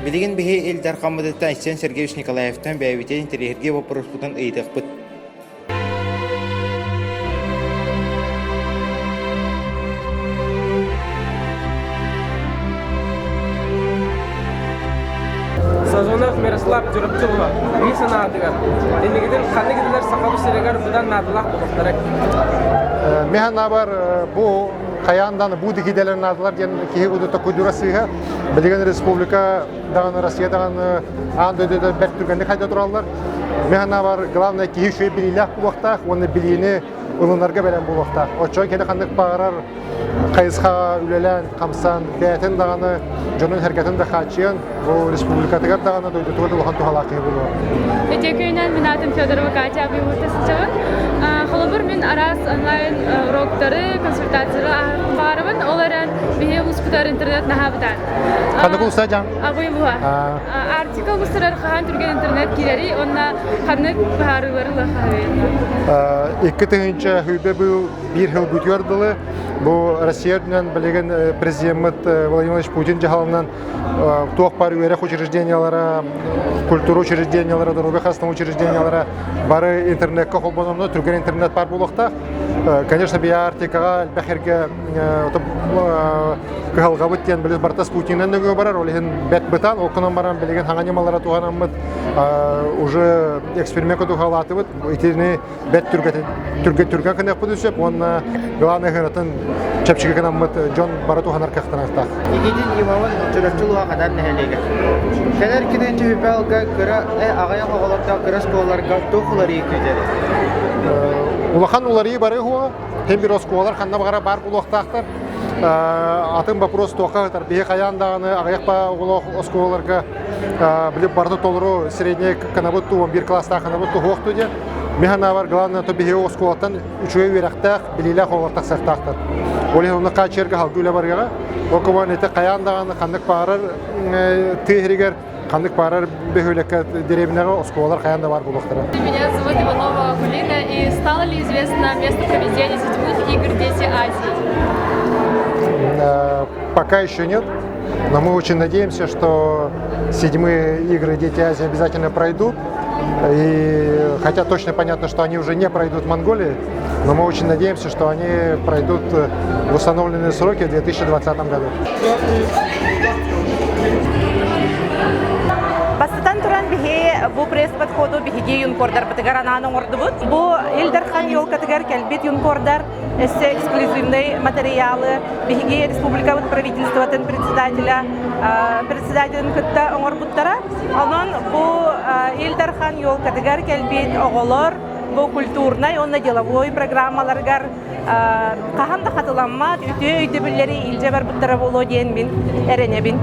Билигин биһи Ил Дархаммытыттан Айсен Сергеевич Николаевтан бэйэбитин интэриэһиргиир боппуруоспутун ыйытыахпыт. Сазонов Мирослав Чурапчылова киһи санаатыгар, инникитин ханнык идэлэр сахабыт сиригэр быдан наадалаах буолуохтарай? Мин санаабар бу хайаан даҕаны бу идэлэр наадалар диэн киһи кудута куйдура сыыһа. Билигин республика даҕаны Россия даҕаны аан дойдута бэрт түргэнник хайда тураллар. Мин санаабар главное киһи үчүгэй билиилээх буолуохтаах уонна билиини ылынарга бэлэм буолуохтаах. Оччоҕо кини ханнык баҕарар хайысхаҕа үлэлээн, хамсаан, бэйэтин даҕаны, дьонун-сэргэтин да хааччыйан, бу республикатыгар даҕаны, дойдутугар да улахан туһалаах киһи буолуо. Үтүө күнүнэн мин аатым Федорова Катя Абыймыта сылдьабын. Холобур, мин араас онлайн уроктары, консультациялары ааһарбын баҕарабын. Ол эрэн биһиги улууспутугар интернет наһаа бытаан. Ханнык улууста дьаҥ? Абый улууһа. Арктика улуустарыгар хаһан түргэн интернет киирэрий уонна ханнык быһаарыылары ылыахха 2000 сүүрбэ быыл биир сыл бүтүөр дылы бу Россия үрдүнэн билигин президеммит Владимир Владимирович Путин дьаһалынан туох баар үөрэх учреждениялара, культура учреждениялара, доруобуйа харыстабылын учреждениялара бары интернекка холбононно түргэн интернет баар буолуохтаах. Конечно, биартикаҕа элбэх эргэ кыһалҕабыт диэн билис барыта спутнигынан нөҥүө барар, ол иһин бэт бытаан, ол гынан баран билигин хаҥа ньымалара туһанаммыт уже эксперимент кутухалаатыбыт. Итини бэрт түргэн түргэн гыныахпытын сөп уонна главное ыһыыратын чэпчэки гынаммыт дьон бары туһанар кыахтаныахтаах. Никитин Иванов Чурапчы улууһа Хадан нэһилиэгэ. Кэлэр кинин түһүпэ алга кыра аҕыйах оҕолордоох кыра оскуолаларга туох уларыйыы күүтэрий? Улахан уларыйыы бары уһуо. Хем бир оскуолалар ханна баҕара баар буолуохтаахтар. Атын вопрос туохха ыытар. Биһи хайаан даҕаны аҕыйах оҕолоох оскуолаларга били барыта толору средний кынабыт ту 11 класстаах кынабыт туһуохту диэн. Мин санаабар главное то биһиги оскуолаттан үчүгэй үөрэхтээх, билиилээх оҕолор тахсыахтаахтар. Ол иһин онно хааччыйарга халгы үлэ барыаҕа. Ол куман ити хайаан даҕаны ханнык баарар тыа иһигэр ханнык баарар бөһүөлэккэ дэриэбинэҕэ оскуолалар хайаан да баар буолуохтара. Меня зовут Иванова Акулина, и стало ли известно место проведения седьмых игр «Дети Азии»? Пока еще нет, но мы очень надеемся, что седьмые игры «Дети Азии» обязательно пройдут. И хотя точно понятно, что они уже не пройдут в Монголии, но мы очень надеемся, что они пройдут в установленные сроки в 2020 году. Бастатан туран биһи бу пресс-подходу биһиги юнкордарбытыгар анаан оҥордубут. Бу Ил Дархан елкатыгар кэлбит юнкордар өссө эксклюзивный материалы биһиги республикабыт правительствотын председателя председателин кытта оҥорбуттара. Онон бу Ил Дархан елкатыгар кэлбит оҕолор бу культурнай уонна деловой программаларыгар хаһан да хатыламмат үтүө өйдөбүллэри илдьэ барбыттара буолуо диэн мин эрэнэбин.